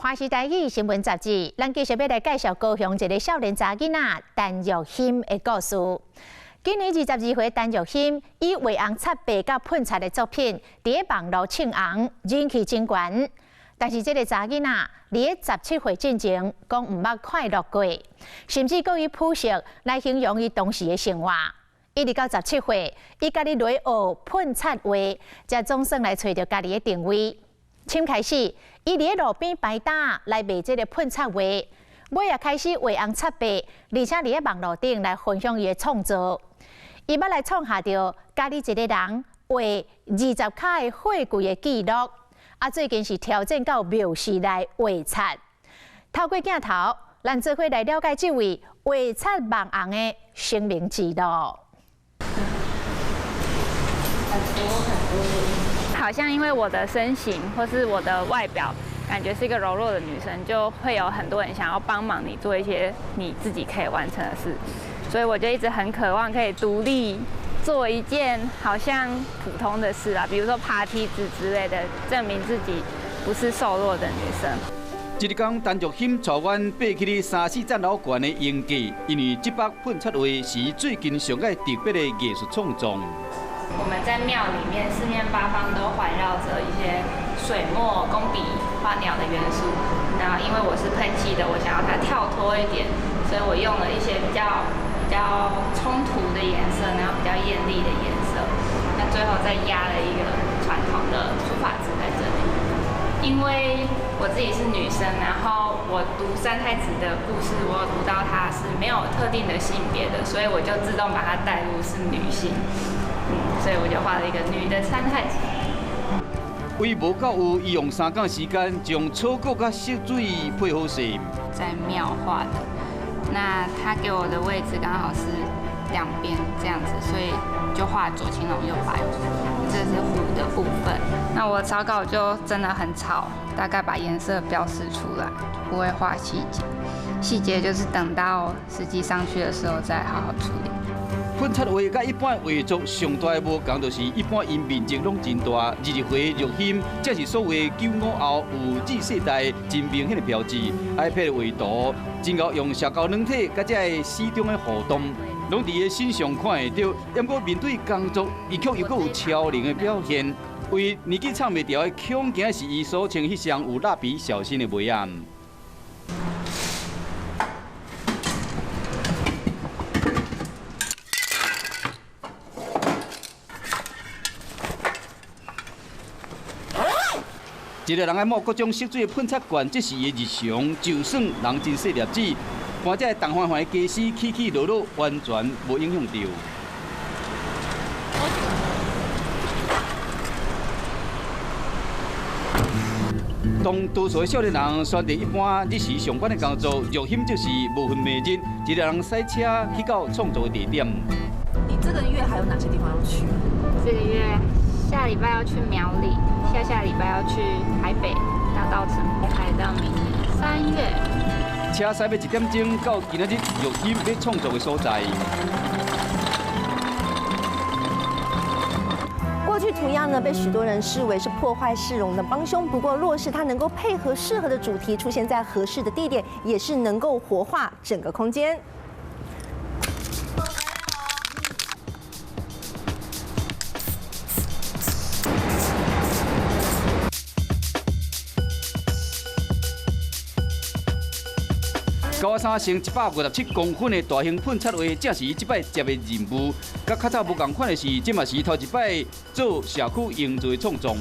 華視台語新聞雜誌，咱繼續欲來介紹高雄一个少年查囡仔陳玉欣的故事。今年22歲，陳玉欣以畫紅擦白佮噴漆的作品，佇咧網路唱紅，人氣真懸。但是這个查囡仔佇咧17歲進前，講毋捌快樂過，甚至閣以撲色來形容伊當時的生活。一直到十七歲，伊家己來學噴漆畫，才總算來揣著家己的定位。先開始，伊佇咧路邊擺擔來賣這个噴漆畫，尾仔開始畫紅擦白，而且佇咧網路頂來分享伊的創作。伊欲來創下著家己一个人畫20跤的貨櫃的紀錄。啊，最近是挑戰到廟寺來畫漆。透過鏡頭，咱做伙來了解這位畫漆網紅的生命之路。很多很多，好像因為我的身形或是我的外表，感覺是一個柔弱的女生，就會有很多人想要幫忙你做一些你自己可以完成的事，所以我就一直很渴望可以獨立做一件好像普通的事啊，比如說爬梯子之類的，證明自己不是瘦弱的女生。這一工，陳玉欣帶阮爬去咧三四層樓懸的營地，因為這幅噴漆畫是最近上蓋特別的藝術創作。我們在廟裡面四面八方都環繞着一些水墨、工筆、花鳥的元素。那因為我是噴漆的，我想要它跳脫一點，所以我用了一些比較衝突的顏色，然後比較豔麗的顏色。那最後再壓了一個傳統的書法字在這裡。因為我自己是女生，然後我讀三太子的故事，我有讀到她是沒有特定的性別的，所以我就自動把它帶入是女性。所以我就畫了一個女的三太子。為無夠有，伊用3工時間將草稿佮色水配好勢。在廟畫的，那他給我的位置剛好是兩邊這樣子，所以就畫左青龍右白虎，這是虎的部分。那我草稿就真的很草，大概把顏色標示出來，不會畫細節。細節就是等到實際上去的時候再好好處理。噴漆畫佮一般畫作上大的無仝，就是一般𪜶面積攏真大。22歲玉欣，這是所謂95後有 Z 世代真明顯的標誌。iPad 畫圖，真𠢕用社交軟體佮這个死忠的互動，攏佇伊身上看會著。毋過面對工作，伊卻又閣有超齡的表現。為年紀藏袂牢的恐驚是伊所穿彼雙有蠟筆小新的襪仔。一个人愛抹各種色水的噴漆罐，這是伊的日常。就算人真細粒子，搬這个重橫橫的家私起起落落，完全無影響著。當多數的少年人選擇一般日時上班的工作，玉欣就是無分暝日，一个人駛車去到創作的地點。你這個月還有哪些地方要去？這個月下禮拜要去苗栗，下下禮拜要去台北大稻埕，開到明年3月。車駛欲一點鐘到今仔日玉欣欲創作的所在。過去塗鴉呢，被許多人視為是破壞市容的幫兇。不過，若是它能夠配合適合的主題，出現在合適的地點，也是能夠活化整個空間。93乘157公分的大型噴漆畫，正是伊這擺接的任務。佮較早無仝款的是，這嘛是頭一擺做社區營造的創作。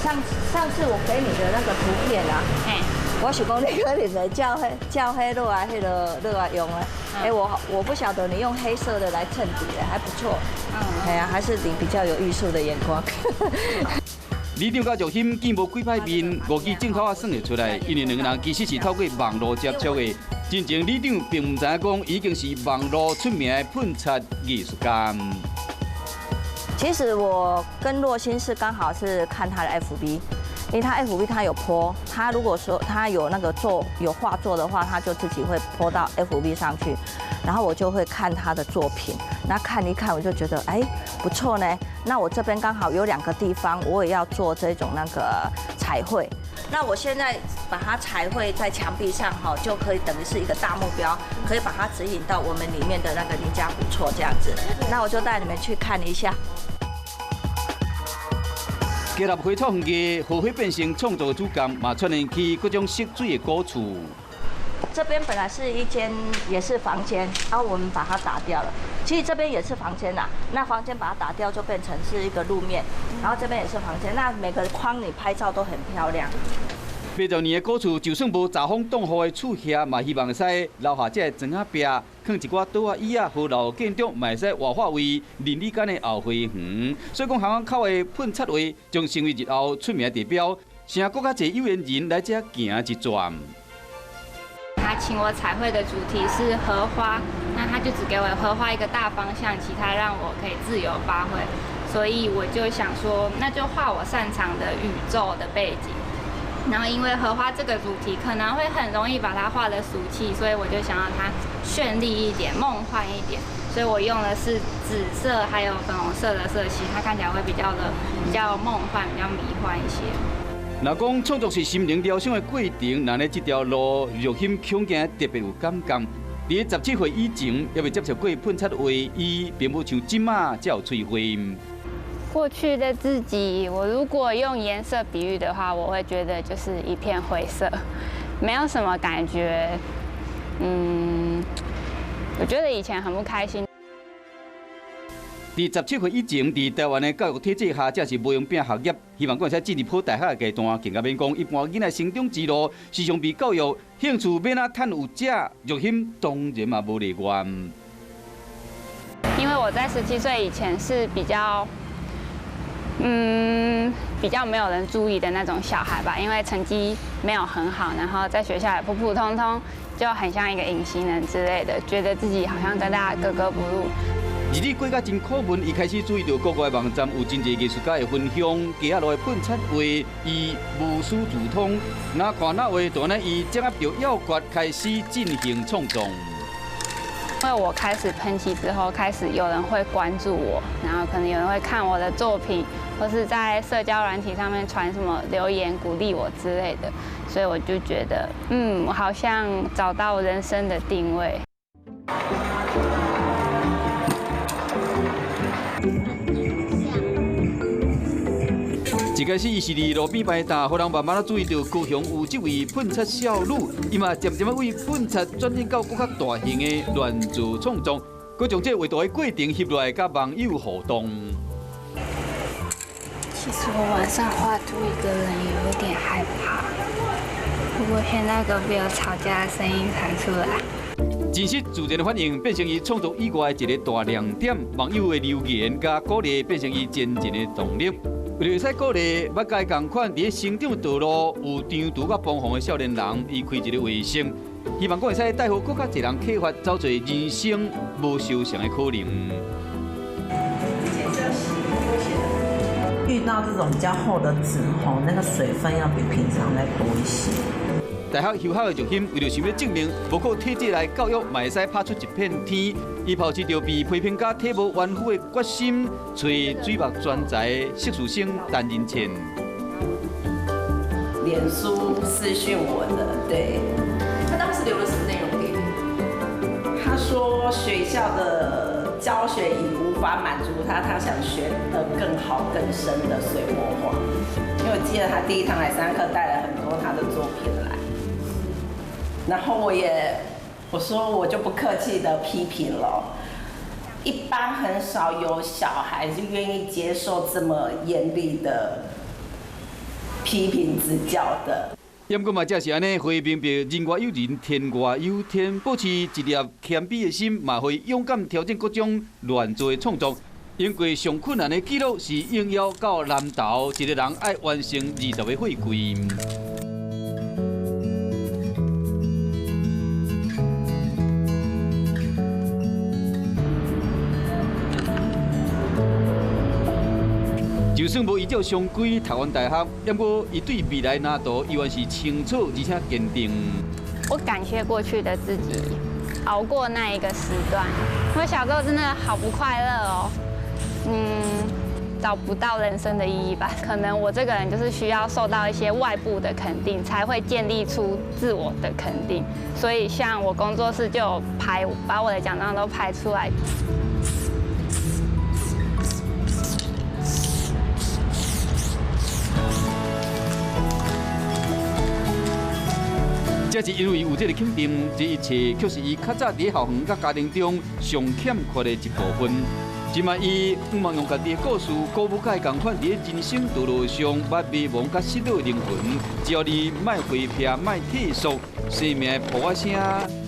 上上次我給你的那個圖片啊，我是講你可能會照彼照彼落來，彼个落來用的。欸，我不曉得你用黑色的來襯底的，還不錯。嗯，係啊，還是你比較有藝術的眼光。里長佮玉欣見無幾擺面，5G 鏡頭仔算會出來，因為兩个人其實是透過網路接觸的。真正里長並毋知影講，已經是網路出名的噴漆藝術家。其實我跟若心是剛好是看他的 FB，因為他 FB 他有 po，他如果說他有那個做有畫作的話，他就自己會 po 到 FB 上去。然后我就会看他的作品，那看一看我就觉得哎不错呢。那我这边刚好有两个地方，我也要做这种那个彩绘。那我现在把它彩绘在墙壁上哈，就可以等于是一个大目标，可以把它指引到我们里面的那个林家古厝这样子。那我就带你们去看一下。结合花创艺，荷花变成创作的主干，嘛串联起各种色水的古厝。这边本来是一间也是房间，然后我们把它打掉了。其实这边也是房间啦，那房间把它打掉就变成是一个路面，然后这边也是房间，那每个框你拍照都很漂亮。80年的古厝，就算无查风挡雨的厝遐，嘛希望会使留下这个砖仔壁，放一寡桌仔椅仔和老建筑，嘛会使活化为邻里间的后花园。所以讲，巷仔口的喷漆画将成为日后出名的地标，成阁较济有缘人来遮行一转。他请我彩绘的主题是荷花，那他就只给我荷花一个大方向，其他让我可以自由发挥。所以我就想说，那就画我擅长的宇宙的背景。然后因为荷花这个主题可能会很容易把它画得俗气，所以我就想要它绚丽一点、梦幻一点。所以我用的是紫色还有粉红色的色系，它看起来会比较梦幻、比较迷幻一些。若讲创作是心灵疗伤的过程，那呢这条路若心恐惊特别有感觉。伫17岁以前，犹未接触过喷漆画，伊并无像这马才有喙花。过去的自己，我如果用颜色比喻的话，我会觉得就是一片灰色，没有什么感觉。我觉得以前很不开心。伫17岁以前，伫台湾的教育体制下，才是无用拼学业。希望讲会使进入普大学的阶段，更加免讲一般囡仔成长之路，时常被教育兴趣欲怎趁有食，热心当然嘛无例外。因为我在17岁以前是比较没有人注意的那种小孩吧，因为成绩没有很好，然后在学校也普普通通，就很像一个隐形人之类的，觉得自己好像跟大家格格不入。日子过甲真苦闷，伊开始注意到国外网站有真济艺术家的分享，街仔路的喷漆画，伊无师自通，哪看哪画，就按呢伊掌握著要诀，开始进行创作。因为我开始喷漆之后，开始有人会关注我，然后可能有人会看我的作品，或是在社交软体上面传什么留言鼓励我之类的，所以我就觉得，我好像找到人生的定位。一开始，伊是伫路边摆摊，予人慢慢仔注意到高雄有这位喷漆少女，伊嘛渐渐仔为喷漆转变到阁较大型的乱做创作，阁将这画图的过程翕落来，佮网友互动。其实我晚上画图一个人有点害怕，如果现在隔壁有吵架的声音传出来。真实自然的反应变成伊创作以外的一个大亮点，网友的留言佮鼓励变成伊前进的动力。为了会使鼓励捌佮伊仝款伫咧成长道路有张图佮帮忙的少年人，伊开一个画室，希望讲会使带予阁较济人启发，走出人生无相像的可能。遇到这种比较厚的纸吼，那个水分要比平常再多一些。大学休学的热心，为了想欲证明无靠体制来教育，嘛会使拍出一片天。伊抱持著被批评甲体无完肤的决心，揣水墨专才硕士生陈仁倩。脸书私讯我的，对。他当时留了什么内容给你？他说学校的教学已无法满足他，他想学得更好、更深的水墨画。因为我记得他第一堂来上课带了很多他的作品来。然后我说我就不客气的批评了。一般很少有小孩子愿意接受这么严厉的批评指教的。不过嘛，正是按呢，会明白人外有人，天外有天，保持一粒谦卑的心，嘛会勇敢挑战各种乱做的创作。因为上困难的记录是应邀到南投，一个人爱完成20个货柜。就算无依照常规读完大学，不过伊对未来蓝图依然是清楚而且坚定。我感谢过去的自己，熬过那一个时段。我小时候真的好不快乐哦，找不到人生的意义吧。可能我这个人就是需要受到一些外部的肯定，才会建立出自我的肯定。所以像我工作室就有排，把我的奖状都排出来。这是因为有这个肯定，这一切却是伊较早伫校园佮家庭中上欠缺的一部分。这摆伊向望用家己的故事，鼓舞佮伊仝款伫人生道路上，捌迷惘佮失落的灵魂。只要你莫回避，莫退缩，生命的噗仔声，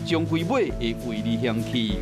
终归尾会为你响起。